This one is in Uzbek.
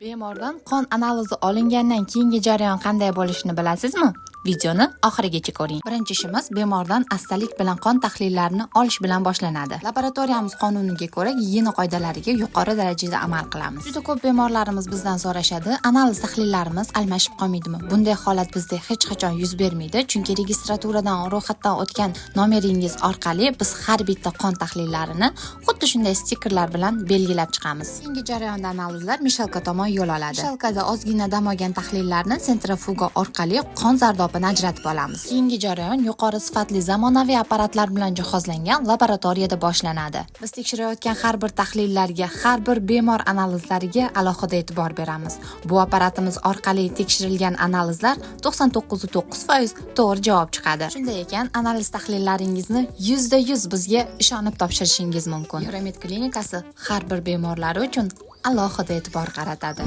Bemordan qon analizi olingandan keyingi jarayon qanday bo'lishini bilasizmi? Videoni oxirigacha ko'ring. Birinchi ishimiz bemordan astalik bilan qon tahlillarini olish bilan boshlanadi. Laboratoriyamiz qonuniga ko'ra gigiyena qoidalariga yuqori darajada amal qilamiz. Juda ko'p bemorlarimiz bizdan so'rashadi, analiz tahlillarimiz almashib qolmaydimi? Bunday holat bizda hech qachon yuz bermaydi, chunki registraturadan ro'yxatdan o'tgan nomeringiz orqali biz har bitta qon tahlillarini xuddi shunday stikerlar bilan belgilab chiqamiz. Keyingi jarayonda analizlar мешалка tomon yo'l oladi. Мешалка da ozgina dam olgan tahlillarni sentrifuga orqali qon zardobini ajratib olamiz. Keyingi jarayon yuqori sifatli zamonaviy apparatlar bilan jihozlangan laboratoriyada boshlanadi. Biz tekshirayotgan har bir tahlillarga, har bir bemor analizlariga alohida e'tibor beramiz. Bu apparatimiz orqali tekshirilgan analizlar 99,9% to'g'ri javob chiqadi. Shunday ekan, analiz tahlillaringizni 100% bizga ishonib topshirishingiz mumkin. Euromed klinikasi har bir bemorlari uchun alohida e'tibor qaratadi.